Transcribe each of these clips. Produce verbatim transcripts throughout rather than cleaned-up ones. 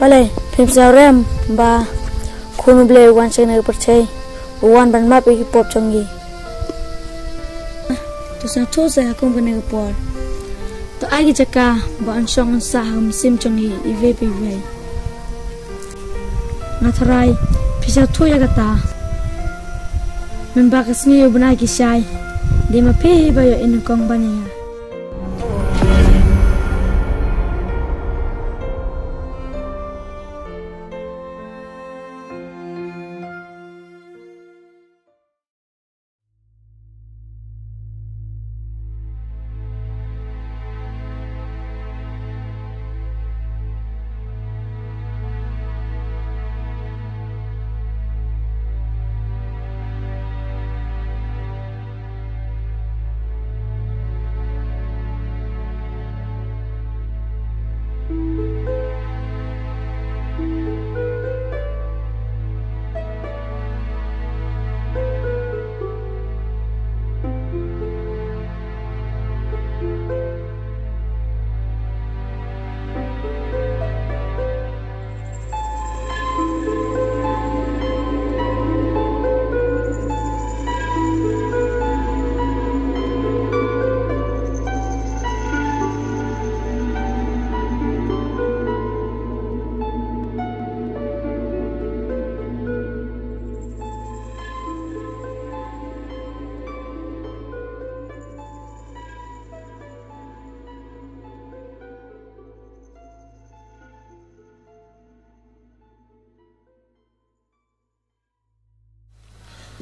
Balei, phim sngewrem ba Khun U Blei u wan sha kane ka pyrthei, u wan ban map ïa ki pop jong ngi. To sngewthuh sa ha kum kane ka por. To ai ki jaka ba yn shong yn sah ha ka mynsiem jong ngi iwei pa iwei. Nga tharai phi sngewthuh ïa kata. Mynba ka sngi u bnai ki shai, dei ma phi hi ba ïoh i nyngkong ban ïa nga.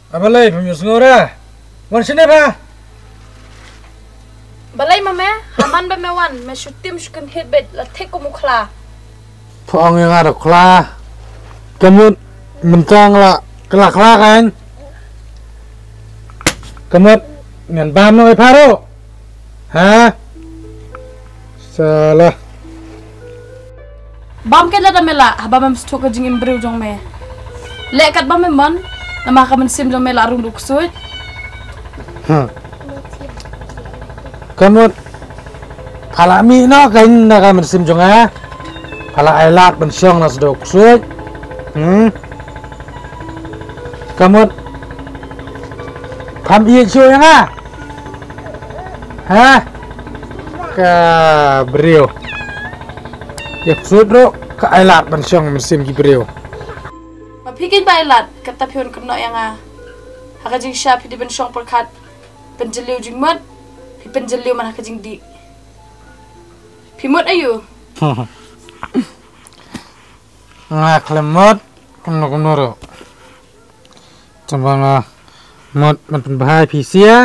A balei phim ïohsngew re? Wan shane bha. Balei ma me? Haman ba me wan, me shu tim shu kynhit beit la thik kum u khla. Pha ong ïa nga da u khla. Ka mut mynta nga la, ka la khla kan. Ka mut ngan bam noh ïa pha ruh. Ha? Salah. Bam kein lada me lah, haba mem sngewthuh ka jingim briew jong me. Leh kat ba me mon, namar ka mynsiem jong me la rung da u ksuid. Hmm. Ka mut pha la mih noh kein na ka mynsiem jong nga. Pha la ai lad ban shong na sdang u ksuid. Hmm. Ka mut pham ïeit shuh ïa nga. Ha? Ka briew. Ïa u ksuid ruh ka ai lad ban shong mynsiem ki briew. Ma phi kein ba ai lad, kata phi wan kynnoh ïa nga. Ha ka jingshisha phi dei ban shong pyrkhat. Pynjylliew jingmut, phi pynjylliew man ha ka jingdih. Phi mut aïu? Nga khlem mut kumno kumno ruh. Tangba nga mut ban pynbha ïa phi sha.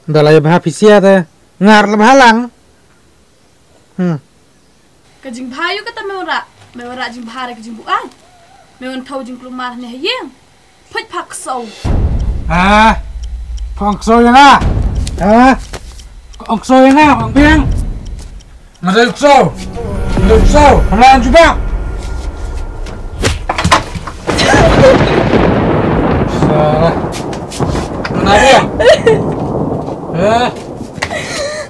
Ynda la ïa bha phi sha te nga ruh la bha lang. Hmm. Ka jingbha aïu kata me wanrah? Me wanrah jingbha re ka jingbuaid? Me wan thew jingkulmar ne ha ïing? Peit pha ksew. Ha? Pha ong ksew ïa nga? Ha? Pha ong ksew ïa nga, pha ong biang? Nga dei ksew. Nga dei ksew. Pha la jubak. Salah. Mana dia? Eh?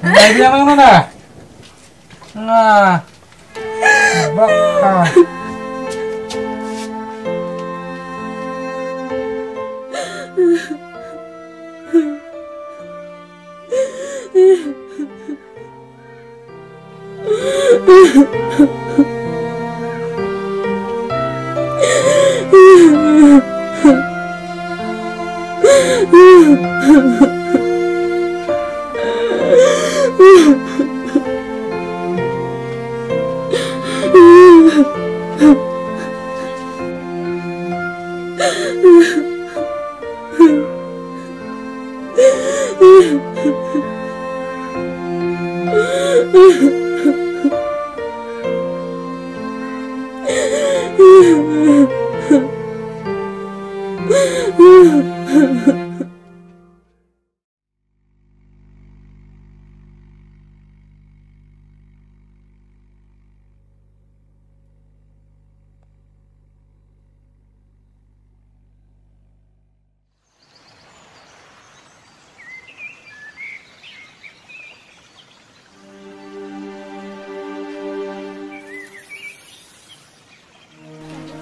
Mana dia, mana? Nah. Baka.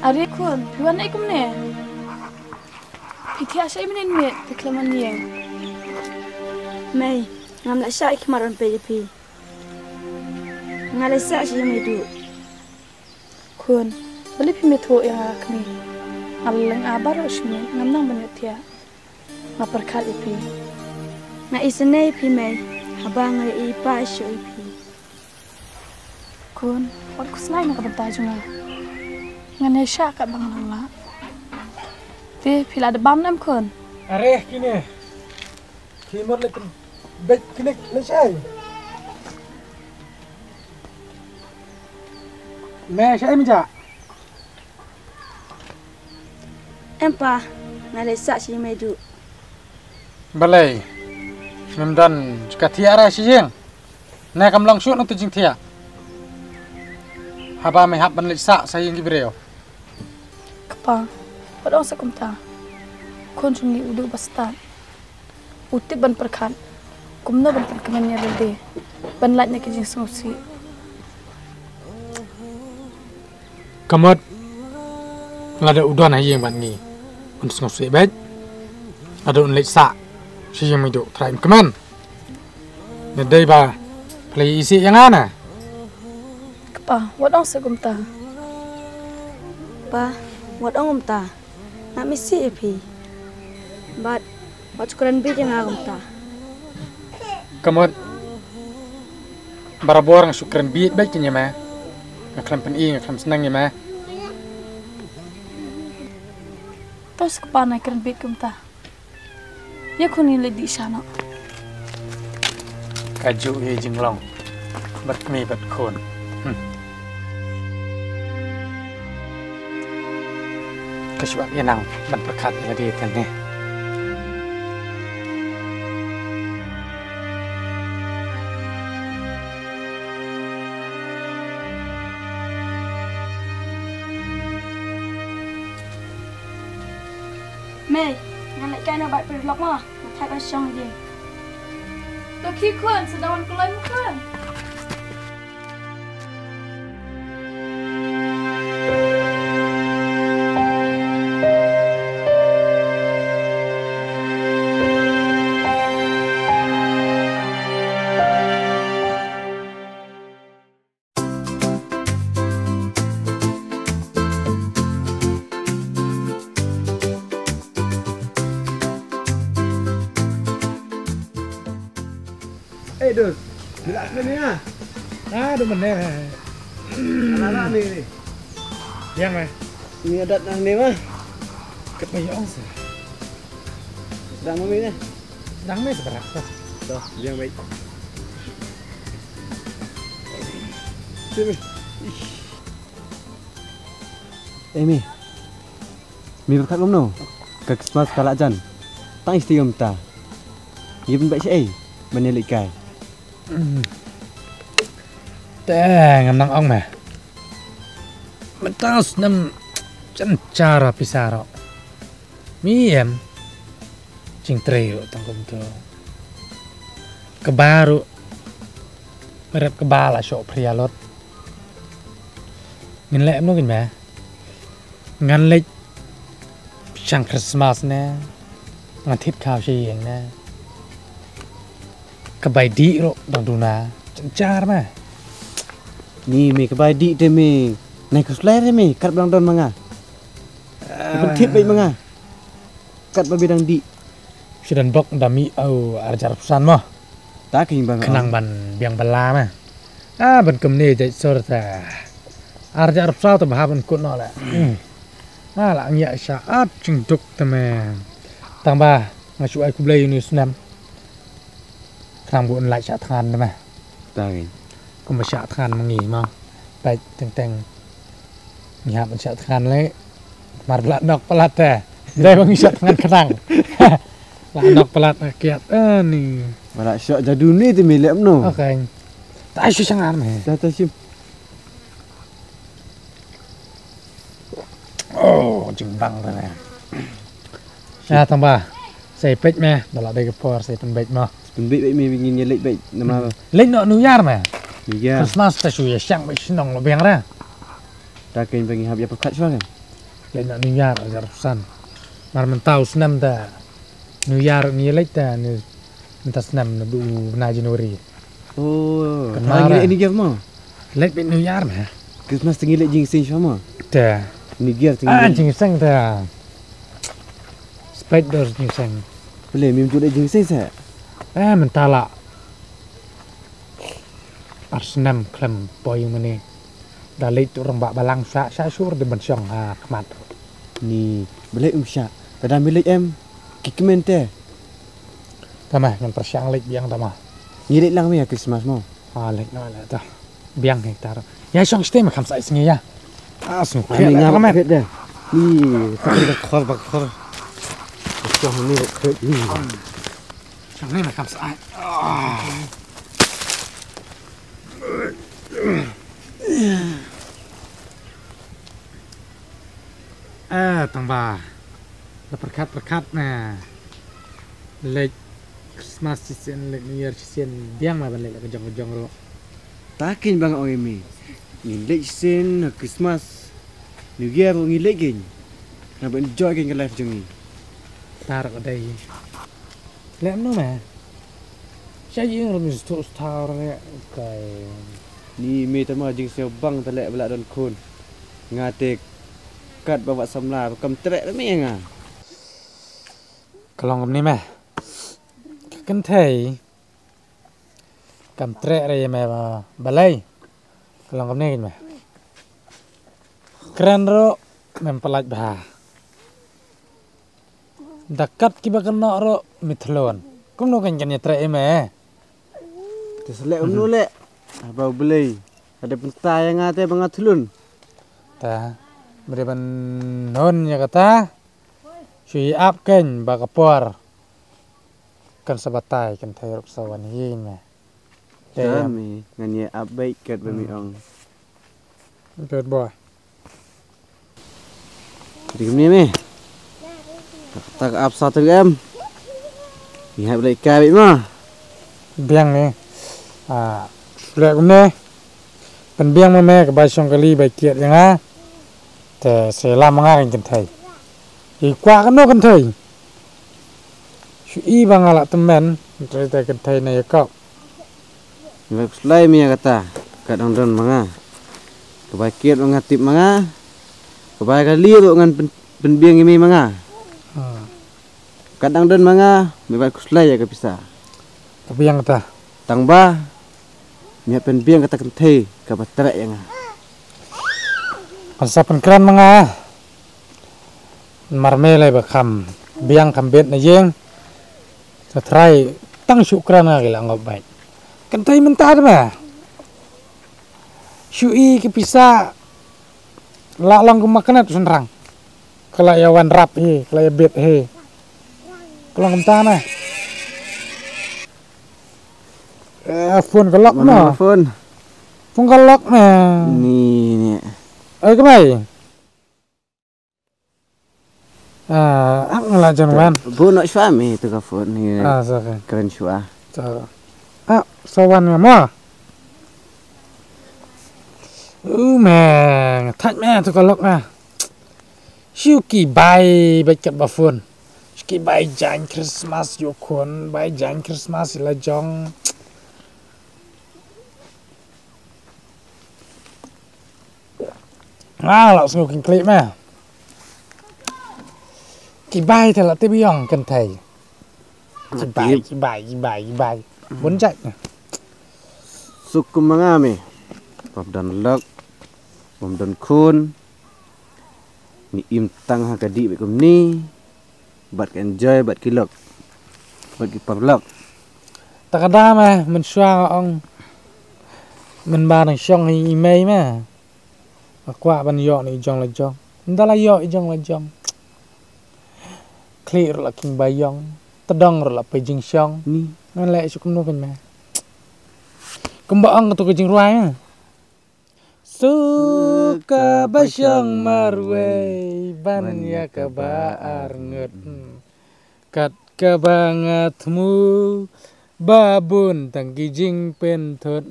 Are khun, phi wan ei kumne? Phi thiah shaei mynne mynmiet, te khlem wan ïing? Mei, ngam leh shah ïa ki mat ban peit ïa phi. Nga leh shah sha ïing Meiduh. Khun, balei phim ïathuh ïa nga kmie? Nga la lynga baroh shi miet, ngam nang ban ïohthiah. Nga pyrkhat ïa phi. Nga isynei ïa phi Mei, haba nga ïohi i pa i shu ïa phi. Khun, wat khuslai na ka bynta jong nga. Ngan ïaishah katba nga nang lah. Te phi la dep bam ne em khun? Are kine. Ki mut leh pynbeit kine leh shai. Me shai me ja. Em pa, nga leit sah sha ïing Meiduh. Balei? Mem don jaka thiah re sha ïing? Ne kam long shuh nangta jingthiah? Haba me hap ban leit sah sha ïing ki briew. Kpa, wat ong sa kumta. Khun jong ngi u dei uba stad. U tip ban pyrkhat kumno ban pynkmen ïa lade ban lait na ki jingsngewsih. Ka mut lada u don ha ïing bad ngi, un sngewsih beit. Lada un leit sah sha ïing Meiduh, trai un kmen. Nga dei ba phi la isih ïa nga na. Kpa, wat ong sa kumta. Pa, wat ong kumta. Ngam isih ïa phi. Bad wat shu kren bieit ïa nga kumta. Ka mut barabor nga shu kren bieit beit ïa me. Nga khlem pyni, nga khlem sneng ïa me. To sa kpa, nai kren bieit kumta. Ïa khun, ngin leit dih sha noh. Kajuh hi jinglong bad kmie bad khun. Hmm. Ka shu ap ïa nang ban pyrkhat ïa lade tang ne. Mei, ngan leit kai na bad pyrlok mo, nga thait ba shong ïing. To khie khun, sa da wan kloi mo khun. Eh, Dul. Bila sebenarnya? Ah, dua menit. Anak-anak ni, ni. Yang, eh? Ni adat nah ni mah. Kebayang sih. Sedang mami ni. Dang mei sa brak. Dah, biang baik. Sini. Ih. Eh, mei. Mei pyrkhat kumno? Ka Christmas ka la jan. Tang isti kumta. Ngi pynbeit shaei ban ïaleit kai? Te ngam nang ong mei. Mynta u snem jan jar pisa ruh. Mei em. Jingtrei ruh tang kumto. Kaba ruh me rep kaba la shoh phria lot. Ngin leh kumno ngin mei? Ngan leit shang Christmas ne ngan thied khaw sha ïing ne? Ka bai dih ruh dang duna. Jan jar mei. Ni mei, ka bai dih te mei, nai khuslai re mei, kat ba dang don ma nga. Ban thied beit ma nga. Kat ba mei dang dih. Shu don bok da mih au ar hajar phew san mo. Ta kynbang khnang ban biang bylla mei. Ah, ban kumne jait sor ta. Ar hajar phew saw ta ba hap ban kut noh la. Ah, la ngiah sha ap jingduk ta mei. Tang ba nga shu ai khublei ïa une u snem. Khnang ba un lait shah thngan ta mei. Ta ngi. Kumba shah thngan ma ngi mo. Peit teng teng. Ngi hap ban shah thngan leh. Mar ba la nok palat te. Dei ba ngi shah thngan khnang. La nok palat na kiad ani. Ba la shoh jadu ni te mei leh kumno. Okay. Ta shu shangar mei. Ta ta shim. Oh, jingbang te mei. Ya tang ba. Sa peit mei, da la dei ka por sa pynbeit mo. Pynbeit beit mei, ngin ïaleit beit namar. Leit noh New Year mei. New Year. Christmas ta shu ïa shang beit shnong lo biang ra. Ta kynbang ngi hap ïa pyrkhat shuwa kan. Leit na New Year hajar arphew san. Mar mynta u snem te New Year ngi leit te ni, mynta snem na bu na January. Oh, kan mar leit ni mo? Leit beit New Year me. Christmas te ngi leit jingseng sha mo? Te. New Year te ngi Ah, leit jingseng te. Spek dos jingseng. Pele mim ju leit jingseng sa. Eh, mynta la. Ar snem khlem poi mane. Da leit tu rong ba balang sha sha sur de ban shong ha khmat. Ni, balei um sha. Kada mi leit em. Ki kmen te. Tama, ngan pyrshang leit biang tama. Ngi leit lang mi ha Christmas mo. Ha, leit na leit ta. Biang hektar. Ya shong stem kham sai sngi ya. Ah, sngi. Ani ngam khet de. Ni, tak khor bak khor. Shong ni khet ni. Shong ni kham sai. Ah. Eh, tang ba. La pyrkhat pyrkhat na. Leit Christmas shisien, leit New Year shisien, biang ma ban leit la ka jong ka jong ro. Ta kin bang ong imi. Ngi leit shisien Christmas, New Year ro ngi leit kin. Na ban enjoy kin ka life jong ngi. Tar ka dei. Lem no me. Sha ïing rum stu star ne kai. Ni me tama jingsngewbang ta leh bala don khun. Nga te kat ba wat samla kam treh me nga. Ka long kumne me. Ka kynthei. Kam treh re me ba balei. Ka long kumne me. Kren ro mem pynlait bha. Da kat kiba kynnoh ruh mi thlun. Kumno kan kan ïatrei ïa me? Te sa leh kumno leh? Haba U Blei ka dei pynta ïa nga te ba nga thlun. Ta ba dei ban hun ïa kata. Shu ïa ap kein ba ka por kan sa batai kan thei ruh sa wan hi me. Te ïa me ngan ïa ap beit kat ba mi ong. Good boy. Dei kumne me. Tak ap sa tu em. Ngi hap leit kai beit ma. Biang ne. Ah, shu leh kumne. Pynbiang ma me ka bai shong kali bai kiad ïa nga. Te selam ma nga kan kynthei. Ïa kwah kano kynthei. Shu i ba nga la tymmen, te kynthei na ïa kop. Ngi bai khuslai me ïa kata, ka dang don ma nga. Ka bai kiad ma nga tip ma nga. Ka bai kali ruh ngan pyn, pynbiang ïa me ma nga. Hmm. Ka dang don ma nga, me bai khuslai ïa ka pisa. Ka biang kata. Tang ba, me pynbiang kata kynthei, ka ba treh ïa nga. Kan sa pynkren ma nga. Mar me lei ba kham biang kham bet na ïing. Sa trai tang shu kren nga ki la ngop bait. Kynthei mynta de me. Shu i ki pisa la long kum magnet shynrang. Ka la ïa wan rap hi, ka la ïa bet hi. Ka long kumta me. Eh, phone ka lock me. Phone. Phone ka lock me. Ni ni. Oi ka mai. Ah, ap nga la jan wan. Bu nok shwa me tu ka phone ni. Ah, sa ka. Kren shwa. Sa ka. Ah, sa wan nga mo. U me, thaj me tu ka lok nga. Shu ki bai bad kat ba phone. Shu ki bai jan Christmas ïa u khun, bai jan Christmas ïa la jong. Nga la sngew kynkhlieh me. Ki bai te la tip ïong kynthei. Ki bai, ki bai, ki bai, ki bai. Bun jait. Suk kum ma nga me. Bym don lok, bym don khun. Ngi im tang ha ka dih bad kumne. Bad ka enjoy bad ki lok. Bad ki paralok. Ta ka da me, mynshuwa nga ong. Mynba nang shong hi i mei me. Nga kwah ban ïoh na i jong la jong. Ynda la ïoh i jong la jong. Khlieh ruh la king ba ïong. Tdong ruh la pei jingshong. Ni. Ngan leh shu kumno kein me. Kumba ong kato ka jingrwai me. Suk kaba shong marwei ban ïa kaba arngut. Kat kaba nga thmu ba bun tang ki jingpynthut.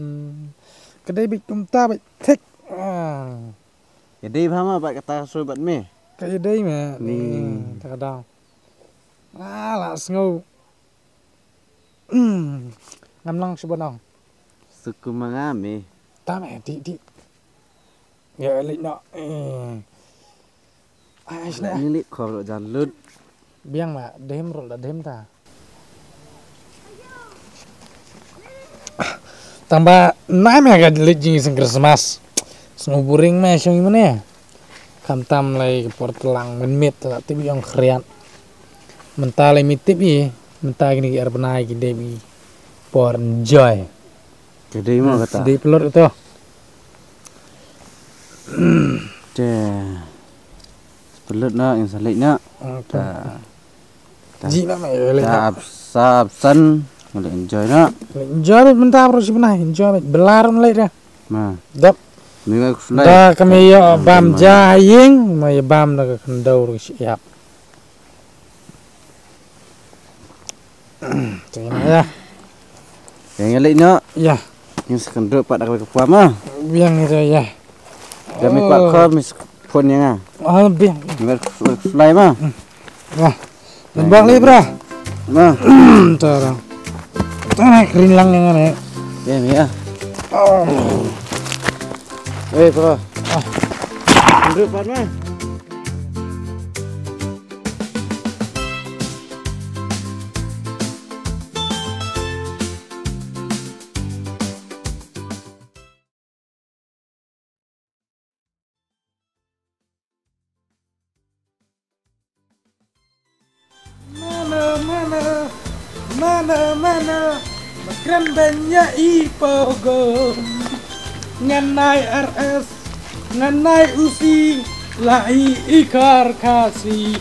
Ka dei beit kumta beit thik. Ah. Ka dei bha ma bad kata ka soi bad me. Ka ïadei me. Ni. Hmm, ta ka dang. Ah, la sngew. Hmm, ngam lang shu ban ong. Sukum ma nga me. Ta me, di, di. Ya, leit noh. Eh. Ai, la sna. Ngi leit khor jan lut. Biang ma, dem rul da dem ta. Tang ba nai me ka leit jingïaseng Christmas. Sngew boring me shong i mane. Khamtam lai ka por tlang mynmiet ta tip ïong khriat. Mynta lai mi tip i, mynta kini ki ar bnai ki dei i por enjoy. Ka dei mo kata. Dei pelot ito. Te. Pelot na yang sa leit na. Ah, ta. Ta. Ji na mai leit na. Ta absa-, absan. Leit enjoy na. Leit enjoy mynta bro si bnai. Enjoy belar leit dah. Ma. Dap. Mi ngai kuslai. Da kami ya bam ja ha ïing, ma ya bam da ka khyndew ruh siap. Te ïa. Ïa, ïa leit noh. Ïa. Ïa sa khyndew pat da ka kpa ma. Biang ïa, ïa. Ïa mi kwah call mi phone ïa nga. Ah, biang. Mi kwah call ma. Ïa. Nang bak leh bra. Ma. Tara. Tara kring lang ïa nga ne. Ïa, ïa. Oh. Eh, bro. Ah. Khyndew pat ma. Mana, mana, mana, mana, ma kren banya i pogo. Ngan nai R S, ngan nai U C, la i i kar Khasi.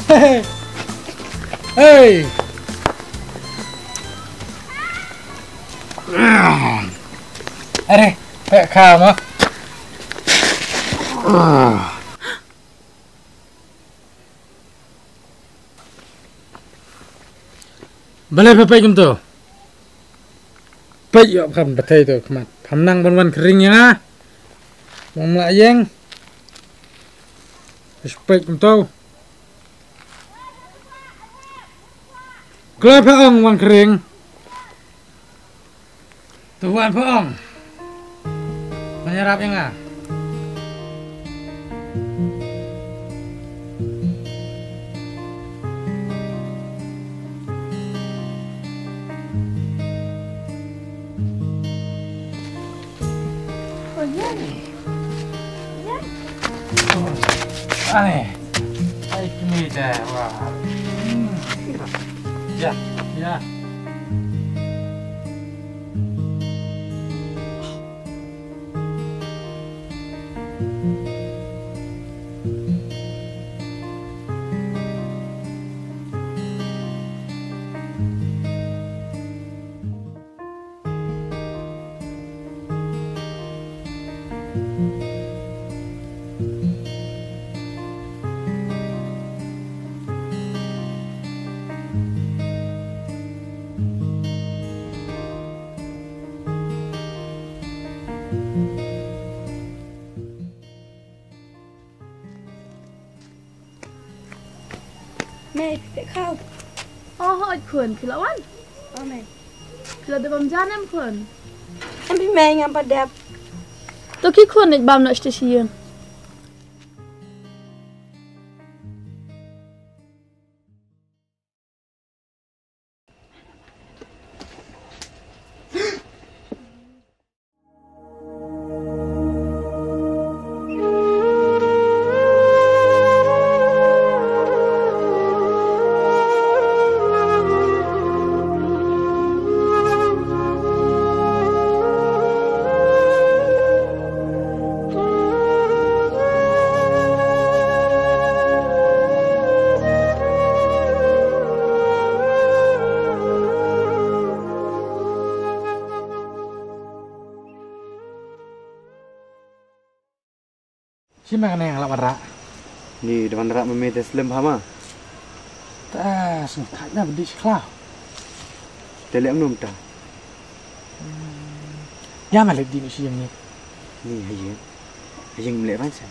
Hey, hey. Are, pek kha ma. Balei pha peit kumto? Peit ïoh pham batai to khmat. Pham nang ban wan kring ïa nga. Mong mla ïeng. Peit kumto. Kloi pha ong wan kring. To wan pha ong. Ban ïarap ïa nga. Ani. Ai kmi da wa. Ya, ya. Mei, phi peit khaw. Oh, hooid khun, phi la wan? Oh, mei. Phi la dep bam ja ne em khun? Em phi mei, ngam pat dep. To ki khun, leit bam noh sha ïing. Shi ma kane nga la wanrah. Ni da wanrah ma me te slem bha ma. Ta sngewthuh na bdi shi khlaw. Te leh mnum ta. Ya ma leh di ni shi yang ni. Ni ha ïing. Ha ïing mleh ban sa.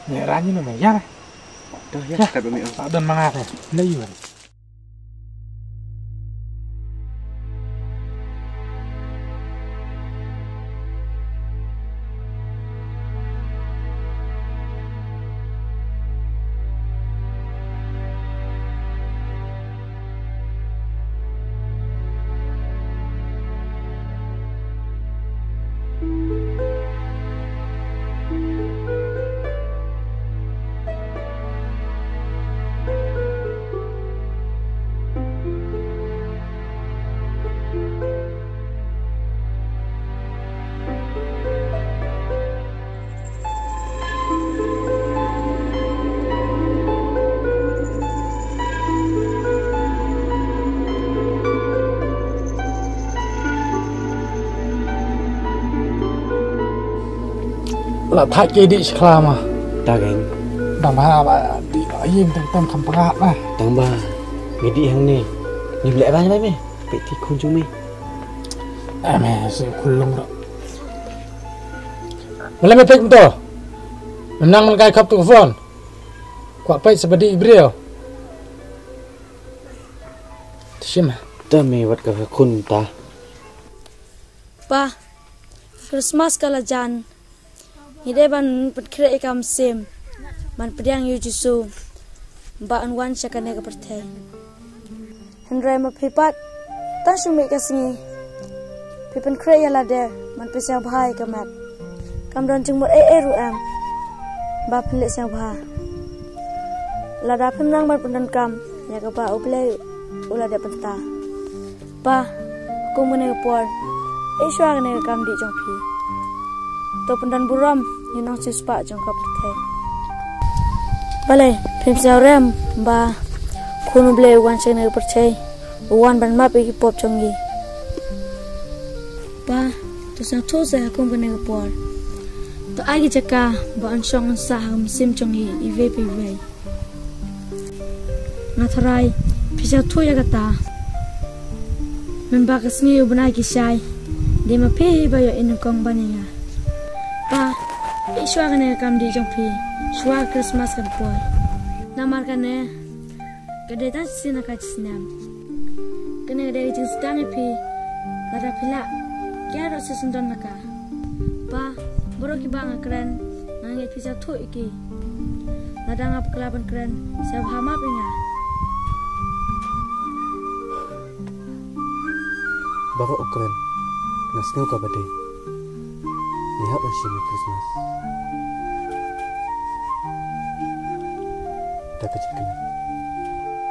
Ngi rani no me yar. Dah ya, kat ba me. Tak don manga te. Lei yu. La thait ke di shkla ma. Ta geng. Dang ba ba di ba yim tam tam kam pngat ma. Tang ba. Ngi di hangne. Ngi leh ba ba me. Pek ti khun jong me. Ame se khun long ro. Mala me pek to. Menang men kai khap tu phone. Kwah pek sebadi ibreo. Tshim. Ta me wat ka khun ta. Pa, Christmas ka la jan. Ngi dei ban pynkhreh ïa ka mynsiem ban pdiang ïa u Jisu ba un wan sha kane ka pyrthei. Hynrei ma phi pat, tang shu mih ka sngi phi pynkhreh ïa lade ban pynshai bha ïa ka met. Kam don jingmut ei ei ruh em ba phin leh shai bha. Lada phin nang ban pyndonkam ïa kaba U Blei u la dep bynta. Pa, kum kane ka por, ïa shuwa kane ka kam dih jong phi. To pyndon burom ïa u nongsiewspah jong ka pyrthei. Balei phin sngewrem ba Khun U Blei u wan sha kane ka pyrthei, u wan ban map ïa ki pop jong ngi. Pa, to sngewthuh sa ha kum kane ka por. To ai ki jaka ba un shong un sah ha ka mynsiem jong ngi iwei pa iwei. Nga tharai phi sngewthuh ïa kata. Mynba ka sngi u bnai ki shai, dei ma phi ba ïoh i nyngkong ban ïa nga. Pa, ïa shuwa kane ka kam dih jong phi shuwa ka Christmas kan poi. Namar kane ka dei tang shisien na ka shisnem. Kane ka dei ka jingsdang ïa phi. Lada phi lah, kiar ruh shisien don na ka. Pa, baroh kiba nga kren, nga ngeit phi sngewthuh ïa ki. Lada nga bakla ban kren, sngewbha map ïa nga. Baroh u kren, nga sngew kaba dei. Ngi hap ban shim ïa Christmas. Da ka jingkren.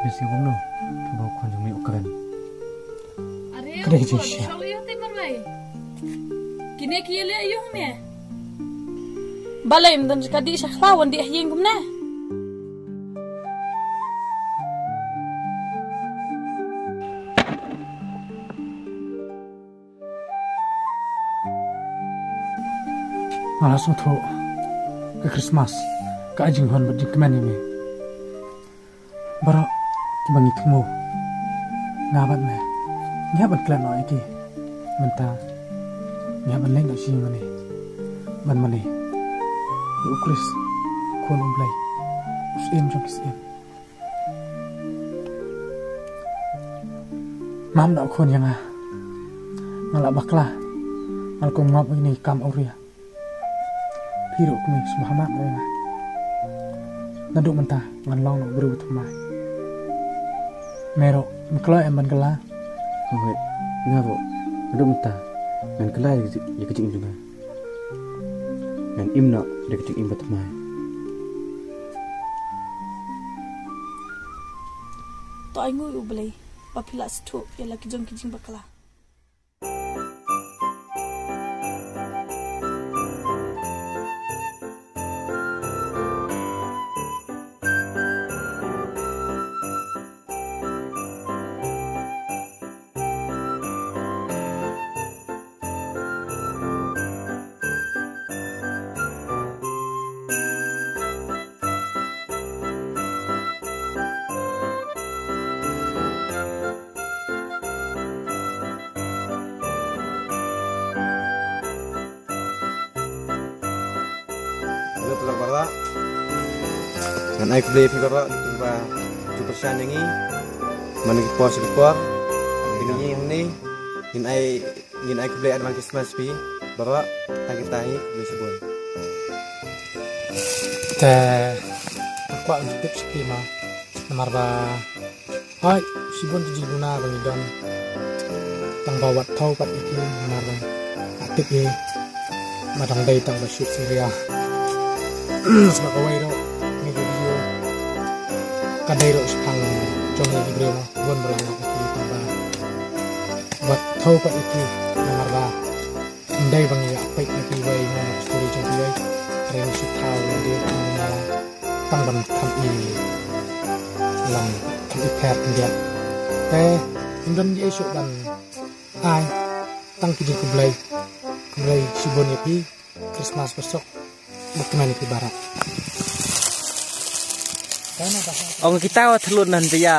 Bisi kumno, ba u khun jong me u kren. Are, ka dei ka jingshisha. Kine ki ïaleh aïu hangne? Balei ym don ka dih sha khlaw, wan dih ha ïing kumne. Nga la sngewthuh ka Christmas ka ai jinghun bad jingkmen ïa me. Baroh kiba ngi thmu, nga bad me, ngi hap ban klet noh ïa ki. Mynta ngi hap ban leit noh sha ïing mane, ban mane ïa u Khrist, Khun U Blei, u Syiem jong ki syiem. Map noh khun ïa nga. Nga la bakla, nga la kum ngop ïa kine ki kam awria. Phi ruh kmie, sngewbha map ïa nga. Naduh mynta ngan long noh u briew ba thymmai. Me ruh, me kloi em ban kylla? Hooid, nga ruh, naduh mynta ngan kylla ïa ka jingim jong nga. Ngan im noh da ka jingim ba thymmai. To ainguh ïa U Blei ba phi la sngewthuh ïa la ki jong ki jingbakla. Hello, Pulang Barak. Ngan ai khublei phi baroh kiba ju pyrshang ïa ngi man ki por sha ki por. Te ngi hangne ngin ai ngin ai khublei advance Christmas phi baroh. Ta kita hi khublei shibun. Te kwah ban tip sha phi ma namar ba Hai, shibun ki jingduna ba ngi don. Tang ba wat thaw pat ïa ki namar ba nga tip ïa ma dang dei tang ba shoot serial. Sngewbha kawei ruh ngi video ka dei ruh shaphang jong ngi ki briew ma bun ba la ngam ïa ki tang ba wat thaw pat ïa ki namar ba ym dei ba ngi ïa peit ïa ki wei ma story jong ki wei. Hynrei ngi shu thaw ïa ki namar ba tang ban kham i lang kham i pher khyndiat. Te ym don ei shuh ban ai tang ki jingkhublei. Khublei shibun ïa phi. Christmas basuk bad kmen ïa phi baroh. Ong kita wa thlut nan te ïa.